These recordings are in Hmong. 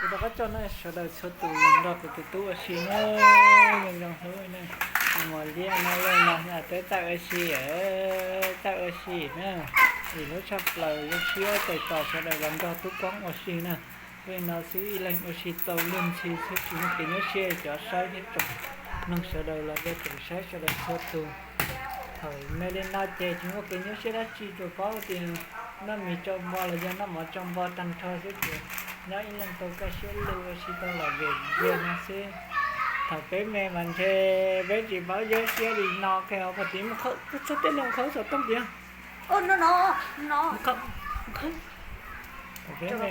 Kuv rov qab coj nej sawv daws txhua tus los nrog kuv tus tub ua si na, zoo zoo hlub na. Mos liab no loj no peb txawj ua si, txawj ua si na. Vim hlub tshaj plaws zoo siab tes tos sawv daws los nrog tub Poob ua si na. Li no xwb ib leeg ua si tau luag ntxhi xwb tsis muaj kev nyuaj siab cov saib thiab tsoom mloog sawv daws los yog tsoom saib sawv daws txhua tus. Thaum me li no ces tsis muaj kev nyuaj siab dab tsi, tsuas paub tias noj mis tsau npo los yog noj mov tsau npo tag nrho xwb ces nyob ib leeg tau kaj siab lug ua si tau lom zem ziag no xwb. Thaum peb me mas ntshe peb tsis paub nyuaj siab li no, qhov tiv mus qhauv txog tej no qhauv xov tooj tiag. Peb me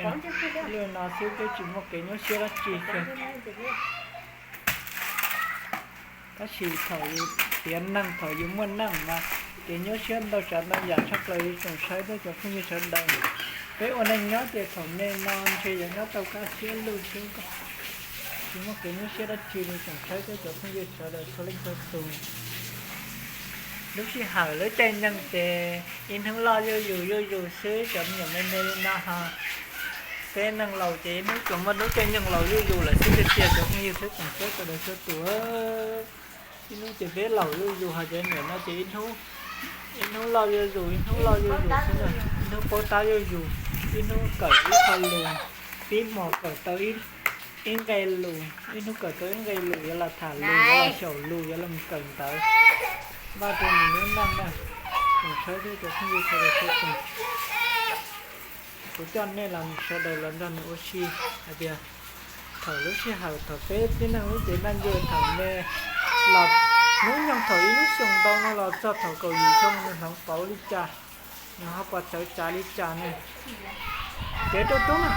li no xwb peb tsis muaj kev nyuaj siab dab tsi kiag. Tab sis thaum yus tiav neeg, thaum yus muaj neej mas kev nyuaj siab ntau tsav ntau yam tshaj plaws li tsoom saib thiab cov phooj ywg sawv daws. Peb ua neej nyob ces thaum me no ntshe yuav nyob tau kaj siab lug xwb, tsis muaj kev nyuaj siab dab tsi li tsoom saib thiab cov phooj ywg sawv daws txhua leej txhua tus. Lub sij hawm lub caij nyoog ces ib hnub loj zuj zus zuj zus xwb, cov me nyuam me me li no ho. Peb neeg laus ces ib hnub tsuas muaj lub caij nyoog laus zuj zus lawm xwb tiag tiag cov phooj ywg thiab tsoom saib sawv daws txhua tus. Ib hnub ces peb laus zuj zus ho cov me nyuam no ces ib hnub loj zuj zus, ib hnub loj zuj zus xwb na, ib hnub paub tab zuj zus, ib hnub kawm ib qho lus, ib hmos kawm tau ib nqe lus, ib hnub kawm tau ib nqe lus, yuav los tham lus, yuav los xyaum lus, yuav los kawm ntawv. Npaj rau nws lub neej na, tsoom saib thiab cov phooj ywg sawv daws txhua tus. Kuv coj nej los sawv daws los nrog nws ua si hais tias thaum lub sij hawm thaum peb tib neeg lub cev ntaj ntsug thaum me los hnub nyoog thaum ib lub xyoo ntau no los txog thaum kaum yim xyoo nws hloov pauv li cas, nws ho puas txawv tsav li cas ne. Cev rau tub na,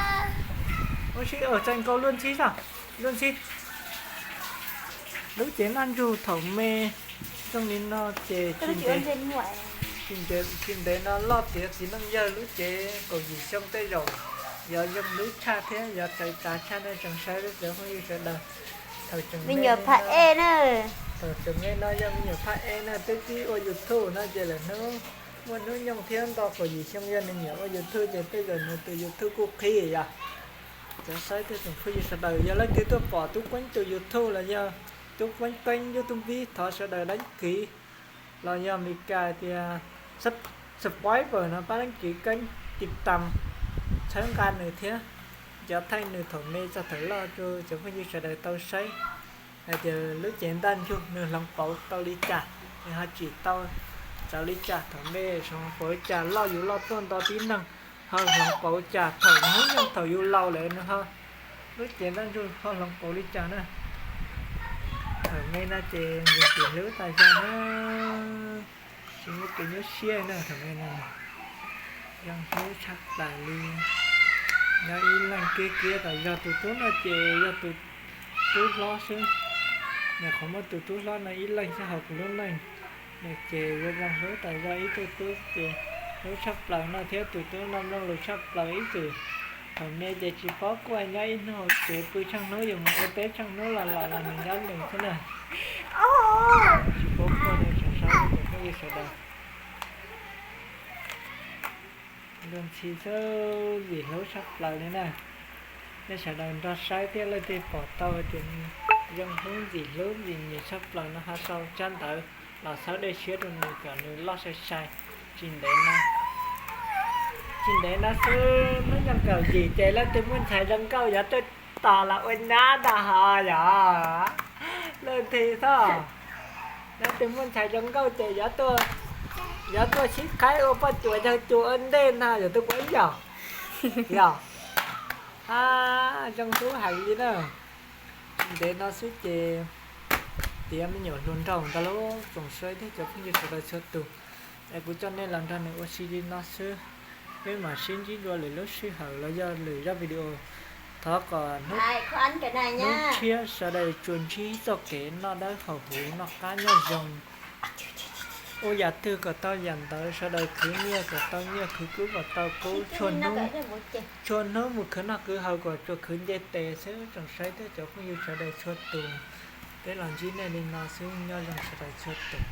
ua si txais nkaus luag ntxhi xwb, luag ntxhi. Lub cev ntaj ntsug thaum me zoo li no ces tsis ntev no loj tiav txiv neej yawg lub cev kaum yim xyoo tej zaum yuav zoo lub tshaj thiab yuav txawv tsav tshaj nej tsoom saib thiab cov phooj ywg sawv daws. Thaum tseem me, thaum tseem me no yog me nyuam phaj ej na, twb tib ua YouTube no ces lawm hnub muaj hnub nyoog thiab nto kaum yim xyoo yog nws nyiam ua YouTube ces tej zaum nws tus YouTube kuj qhib yom. Cov saib thiab tsoom phooj ywg sawv daws yog leej twg tuaj pom Tub Kueeb tus YouTube los yog Tub Kueeb kênh YouTube thov sawv daws đăng ký los yog Meskas tias subscribe no, pab đăng ký kênh, tiv tam, txhawb nqa nws thiab cov thaij nws thaum me txog thaum loj rau cov phooj ywg sawv daws tau saib hais tias lub cev ntaj ntsug nws hloov pauv tau li cas, nws ho tsim tau txawv li cas thaum me, hloov pauv li cas loj yus loj tuaj nto tib neeg, ho hloov pauv li cas thaum hnub nyoog thaum yus laus lawm nws ho lub cev ntaj ntsug ho hloov pauv li cas na. Thaum me no ces nws tsis hlub tas zog na, tsis muaj kev nyuaj siab na thaum me no. Zoo hlub tshaj plaws li. Nyob ib leeg kiag kiag tas zog, tus tub no ces yog tus tub hlob xwb. Nyuam qhuav muaj tus tub hlob no ib leeg xwb hauv kuv lub neej. Nws ces zoo zoo hlub tas zog, ib tug tub ces hlub tshaj plaws no thiab tus tub no mloog lus tshaj plaws ib txwm. Thaum me ces tsis paub quaj, nyob ib hnub hauv tsev pw tsheej hnub, yus mus ua teb tsheej hnub los los los nws nyob nws xwb na. Tsis paub quaj no tsoom saib cov phooj ywg sawv daws. Luag ntxhi xwb, ntxim hlub tshaj plaws li na. Nej sawv daws nrog saib thiab leej twg pom tau hais tias zoo hlub ntxim hlub ntxim nyiam tshaj plaws no ho sau tsab ntawv los txhawb dej siab rau nws kom nws loj sai sai. Tsis ntev no, tsis ntev no xwb hnub nyoog kaum yim ces leej twg muaj ntxhais zoo nkauj yuav tuaj tos los ua nyab ntag ho yom. Leej twg xwb, leej twg muaj ntxhais zoo nkauj ces yuav tuaj sib qhaib ua poj cuas yawg cuas ua ntej ntag yom tus kuv yom. Yog, zoo hlub heev li na. Tsis ntev no xwb ces tiav me nyuam hluas nraug ntag lauj tsoom saib thiab cov phooj ywg sawv daws txhua tus. Es kuv coj nej los nrog nws ua si li no xwb, peb mam sib ntsib dua lwm lub sij hawm los yog lwm zaj video. Thov kom hnub, hnub tshiab sawv daws tsuas ntsib txoj kev noj dawb haus huv noj qab nyob zoo. Ua yam twg kom tau yam ntawd, sawv daws khwv nyiaj kom tau nyiaj, khwv kub kom tau kub, tshua hnub mus khwv noj khwv haus kom tsuas khwv nce tes xwb tsoom saib thiab cov phooj ywg sawv daws txhua tus. Peb los ntsib nej li no xwb, nyob zoo sawv daws txhua tus.